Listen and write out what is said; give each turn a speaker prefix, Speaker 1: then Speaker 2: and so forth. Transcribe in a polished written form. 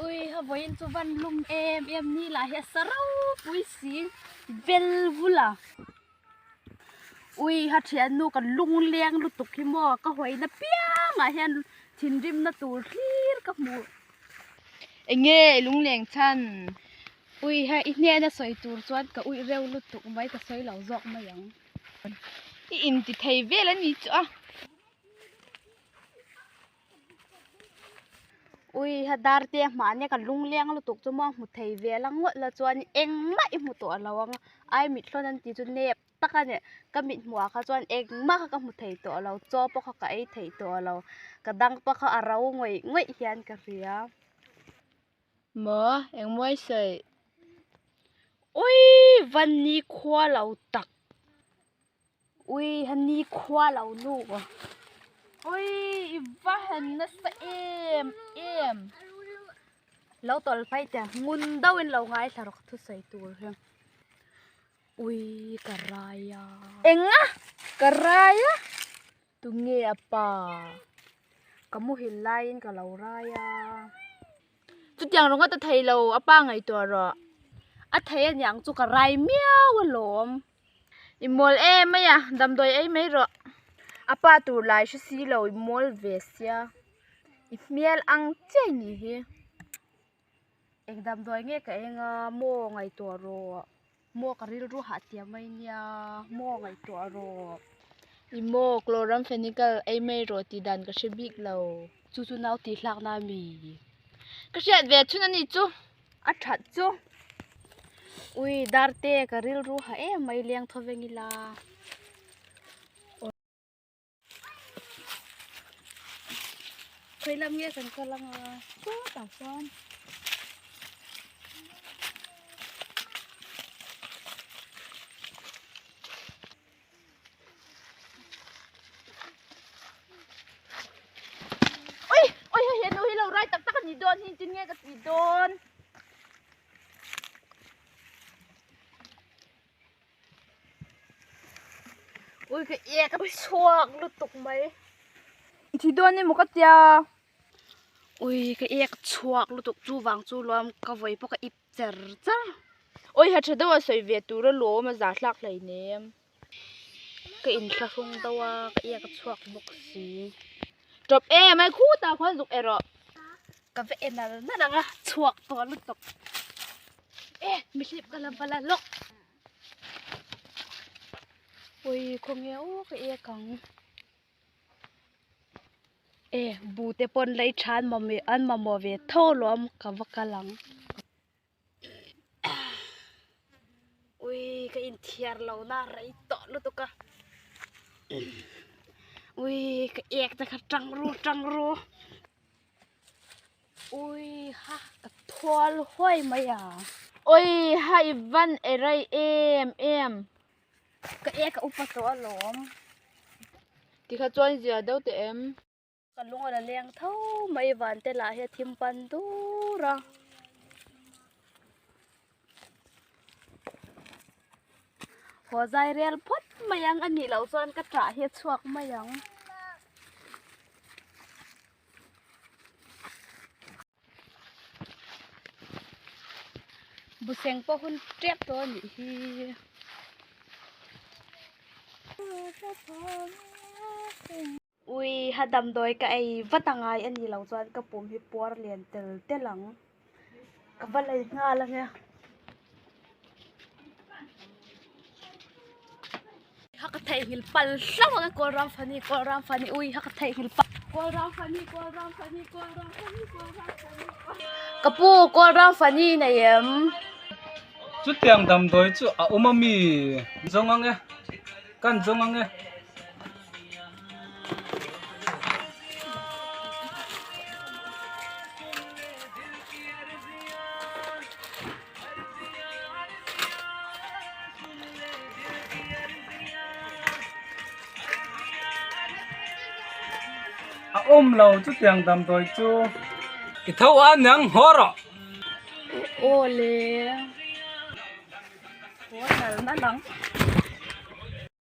Speaker 1: Ui ha vawiin chu van lum em em ni lah hi a sa ropui si bel vul a. Ui ha thiannu ka lung leng lutuk hi maw ka hawina piangah hian thinrimna tur hlir ka hmu.
Speaker 2: Enge i lungleng chhan?
Speaker 1: Ui ha i hnena sawi tur chuan ka uih reuh lutuk mai ka sawi lo zawk mai ang.
Speaker 2: I inti thei vel a ni chu a.
Speaker 1: Ui ha dar te mahni ka lungleng lutuk chu maw hmu thei ve la ngawt la chuan engmah i hmu tawh lo ang ai mit hlawn an tih chu nep tak a ni ka mit hmuh ah kha chuan engmah kha ka hmu thei tawh lo chaw pawh kha ka ei thei tawh lo ka dang pawh kha a ro ngawih ngawih hian ka hria.
Speaker 2: Maw engmawi sawi?
Speaker 1: Ui van ni khua lo tak. Ui ha ni khua lo nu.
Speaker 2: Ui i va han nasa em em.
Speaker 1: Lo tawlh phei teh ngun deuhin lo ngaithla rawh ka thusawi tur hi. Ui ka rai a.
Speaker 2: Enga ka rai a? Tunge a pa?
Speaker 1: Ka muhil laiin ka lo rai a.
Speaker 2: Chutiang rawng a ta thei lo a pa ngaihtuah rawh.
Speaker 1: A thei aniang chu ka rai miau alawm.
Speaker 2: I mawl em mai a, damdawi ei mai rawh. A pa tur lai hre si lo i mawl ve sia. I hmel ang chiah i nih hi.
Speaker 1: Eng damdawi nge ka eng a, maw ngaihtuah rawh. Maw ka rilru hah tia mai nia, maw ngaihtuah rawh.
Speaker 2: I maw chloramphenicol ei mai rawh tih dan ka hre bik lo.
Speaker 1: Chu chu nau tih hlak na mi.
Speaker 2: Ka hriat ve chhun a ni chu.
Speaker 1: A that chu. Ui darte ka rilru hah em mai leng thaw veng ila. Khawi lam nge kan kal anga chutah chuan.
Speaker 2: Ui ui hei henu hi lo rai tak tak a ni dawn hi engtin nge ka tih dawn.
Speaker 1: Ui ka ek a chhuak lutuk mai.
Speaker 2: I thi dawn emaw ka tia.
Speaker 1: Ui ka ek chhuak lutuk chu vang chu luam ka vawi pawh ka ip cher cher.
Speaker 2: Ui ha tha deuh a sawi ve tur alawm a za hlak hleinem.
Speaker 1: Ka inthlahrung deuh a ka ek a chhuak bawk si.
Speaker 2: Tawp em ai khutah khuan zuk erawh.
Speaker 1: Ka va en al nalh ang a chhuak tawh lutuk. E mihlip ka la va la lawk. Ui khawnge u ka ek ang. E bu te pawn lei tha an mamawh an mamawh ve tho alawm ka va kal ang. Ui ka inthiar lo na rei tawh lutuk a. Ui ka ek te kha tang ru tang ru. Ui ha ka thual huai mai a.
Speaker 2: Ui ha i van e rei em em.
Speaker 1: Ka ek a upa tawh alawm.
Speaker 2: Tikha chuan zia deuh teh em.
Speaker 1: Ka lung a la leng tho mai van te lah hi a thim pan dur a. Haw zai rel phawt mai ang a nih loh chuan ka ṭah hi a chhuak mai ang. Buseng pawh hun tep tawh a nih hi. Ui ha damdawi ka ei vat a ngai a nih loh chuan ka pum hi puar lian tel tel ang. Ka va lei nghal ang e. Ha ka theihnghilh pal hlauh ang e kawl ram fani kawl ram fani ui ha ka theihnghilh pal kawl ram fani kawl ram fani kawl ram fani kawl ram fani ka pu kawl ram fani nei em.
Speaker 3: Chutiang damdawi chu a awm a mi zawng ang e kan zawng ang e. A awm lo chutiang damdawi chu i tho a niang haw rawh.
Speaker 1: Aw le. Haw nal nal ang.